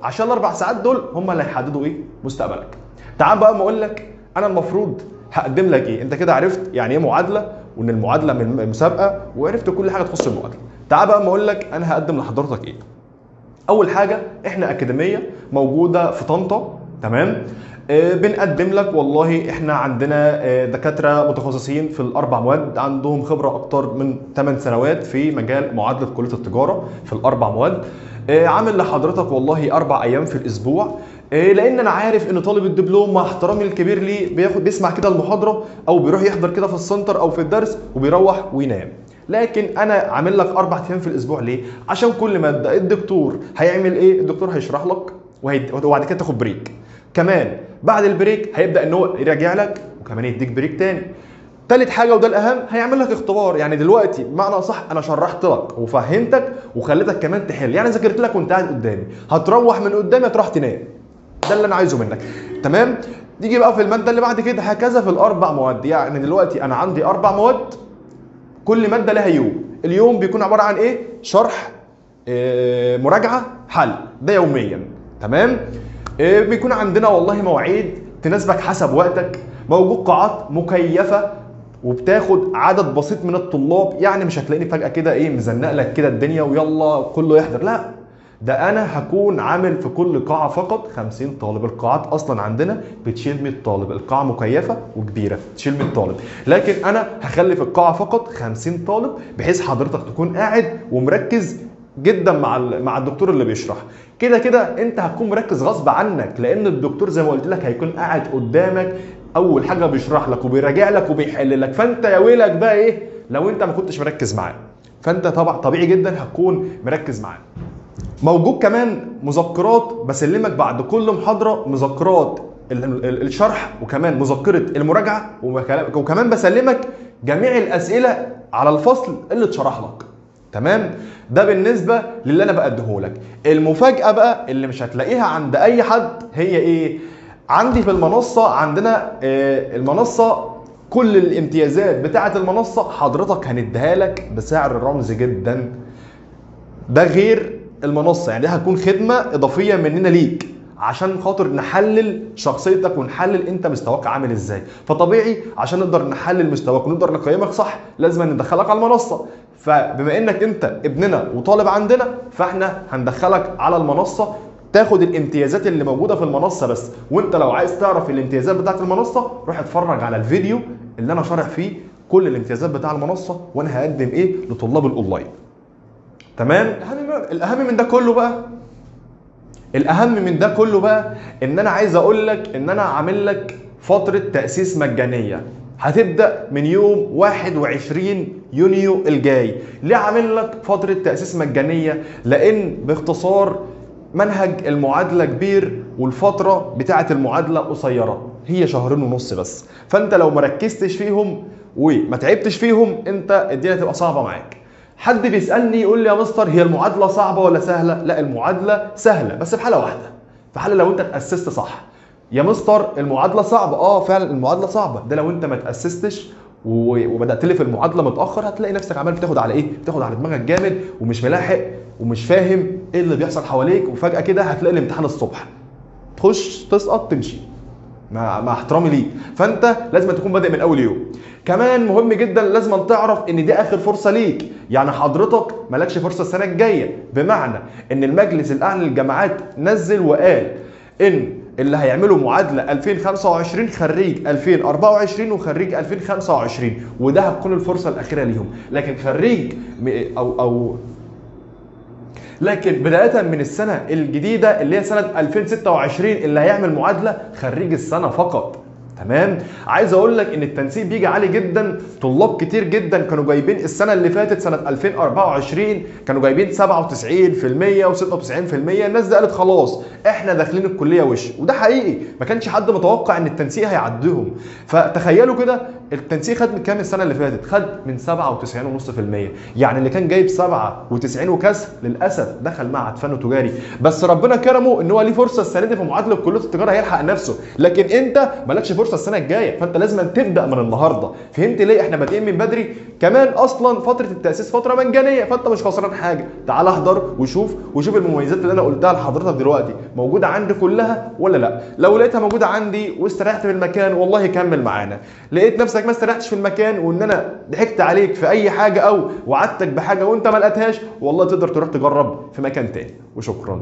عشان الاربع ساعات دول هم اللي هيحددوا ايه مستقبلك. تعال بقى ما اقول لك انا المفروض هقدم لك ايه. انت كده عرفت يعني ايه معادلة، وان المعادلة من مسابقة، وعرفت كل حاجة تخص المعادلة. تعال بقى ما اقول لك انا هقدم لحضرتك ايه. اول حاجة، احنا اكاديمية موجودة في طنطا، تمام؟ بنقدم لك والله احنا عندنا دكاترة متخصصين في الاربع مواد، عندهم خبره اكتر من 8 سنوات في مجال معادلة كليه التجارة في الاربع مواد. عامل لحضرتك والله 4 ايام في الاسبوع، لان انا عارف ان طالب الدبلوم مع احترامي الكبير ليه بياخد بيسمع كده المحاضرة او بيروح يحضر كده في السنتر او في الدرس وبيروح وينام. لكن انا عامل لك 4 ايام في الاسبوع ليه؟ عشان كل مادة الدكتور هيعمل ايه؟ الدكتور هيشرح لك وبعد كده تاخد break، كمان بعد ال break هيبدا ان هو يراجع لك وكمان يديك break تاني. تالت حاجة وده الاهم، هيعمل لك اختبار. يعني دلوقتي بمعنى صح انا شرحت لك وفهمتك وخليتك كمان تحل، يعني ذاكرت لك وانت قاعد قدامي، هتروح من قدامي هتروح تنام. ده اللي انا عايزه منك، تمام؟ نيجي بقى في المادة اللي بعد كده، هكذا في الاربع مواد. يعني دلوقتي انا عندي 4 مواد، كل مادة لها يوم. اليوم بيكون عبارة عن ايه؟ شرح، مراجعه، حل، ده يوميا، تمام؟ بيكون عندنا والله مواعيد تناسبك حسب وقتك، موجود قاعات مكيفه وبتاخد عدد بسيط من الطلاب، يعني مش هتلاقيني فجاة كده ايه مزنق لك كده الدنيا ويلا كله يحضر، لا، ده انا هكون عامل في كل قاعة فقط 50 طالب. القاعات اصلا عندنا بتشيل 100 طالب، القاعة مكيفه وكبيره تشيل 100 طالب، لكن انا هخلي في القاعة فقط 50 طالب، بحيث حضرتك تكون قاعد ومركز جدا مع الدكتور اللي بيشرح. كده كده انت هتكون مركز غصب عنك، لان الدكتور زي ما قلت لك هيكون قاعد قدامك، اول حاجة بيشرح لك وبيراجع لك وبيحل لك، فانت يا ويلك بقى ايه لو انت ما كنتش مركز معاه. فانت طبعا طبيعي جدا هتكون مركز معاه. موجود كمان مذكرات، بسلمك بعد كل محاضرة مذكرات الشرح، وكمان مذكره المراجعة، وكمان بسلمك جميع الاسئلة على الفصل اللي اتشرح لك، تمام؟ ده بالنسبة للي انا بقدمه لك. المفاجاة بقى اللي مش هتلاقيها عند اي حد هي ايه؟ عندي في المنصة، عندنا المنصة كل الامتيازات بتاعه المنصة حضرتك هنديها لك بسعر رمزي جدا، ده غير المنصة، يعني دي هتكون خدمة اضافية مننا ليك عشان خاطر نحلل شخصيتك ونحلل انت مستواك عامل ازاي. فطبيعي عشان نقدر نحلل مستواك ونقدر نقيمك صح لازم ندخلك على المنصة، فبما انك انت ابننا وطالب عندنا فاحنا هندخلك على المنصة تاخد الامتيازات اللي موجودة في المنصة بس. وانت لو عايز تعرف الامتيازات بتاعت المنصة روح اتفرج على الفيديو اللي انا شارح فيه كل الامتيازات بتاع المنصة وانا هقدم ايه لطلاب الاونلاين، تمام؟ الاهم من ده كله بقى، الاهم من ده كله بقى ان انا عايز اقول لك ان انا عامل لك فترة تاسيس مجانية هتبدا من يوم 21 يونيو الجاي. ليه عامل لك فترة تاسيس مجانية؟ لان باختصار منهج المعادلة كبير والفترة بتاعه المعادلة قصيرة، هي 2.5 شهر بس، فانت لو ما ركزتش فيهم وما تعبتش فيهم انت الدنيا هتبقى صعبة معاك. حد بيسالني يقول لي يا مستر هي المعادلة صعبة ولا سهلة؟ لا، المعادلة سهلة بس في حاله واحدة، في حاله لو انت اتاسست صح. يا مستر المعادلة صعبة، فعلا المعادلة صعبة، ده لو انت ما تاسستش وبدات لي في المعادلة متاخر هتلاقي نفسك عمال بتاخد على ايه؟ بتاخد على دماغك جامد ومش ملاحق ومش فاهم ايه اللي بيحصل حواليك، وفجاة كده هتلاقي الامتحان الصبح تخش تسقط تمشي، مع احترامي ليك. فانت لازم تكون بادئ من اول يوم. كمان مهم جدا لازم تعرف ان دي اخر فرصة ليك، يعني حضرتك مالكش فرصة السنة الجاية، بمعنى ان المجلس الاعلى للجامعات نزل وقال ان اللي هيعملوا معادلة 2025 خريج 2024 وخريج 2025، وده هتكون الفرصة الاخيرة ليهم. لكن خريج او لكن بداية من السنة الجديدة اللي هي سنة 2026 اللي هيعمل معادلة خريج السنة فقط، تمام؟ عايز اقول لك ان التنسيق بيجي عالي جدا، طلاب كتير جدا كانوا جايبين السنة اللي فاتت سنة 2024 كانوا جايبين 97% و96%، الناس دي قالت خلاص احنا داخلين الكلية وش، وده حقيقي، ما كانش حد متوقع ان التنسيق هيعديهم. فتخيلوا كده التنسيق خد من كام السنة اللي فاتت؟ خد من 97.5%، يعني اللي كان جايب 97 وكسر للاسف دخل معهد فن تجاري، بس ربنا كرمه ان هو ليه فرصة السنة دي في معادلة كليه التجارة هيلحق نفسه. لكن انت مالكش فرصة فرصة السنة الجاية، فانت لازم تبدا من النهارده. فهمت ليه احنا بادئين من بدري؟ كمان اصلا فترة التاسيس فترة مجانية، فانت مش خسران حاجة. تعال احضر وشوف، وشوف المميزات اللي انا قلتها لحضرتك دلوقتي موجودة عندي كلها ولا لا. لو لقيتها موجودة عندي واستريحت في المكان والله كمل معانا. لقيت نفسك ما استريحتش في المكان وان انا ضحكت عليك في اي حاجة او وعدتك بحاجة وانت ما لقيتهاش، والله تقدر تروح تجرب في مكان تاني. وشكرا.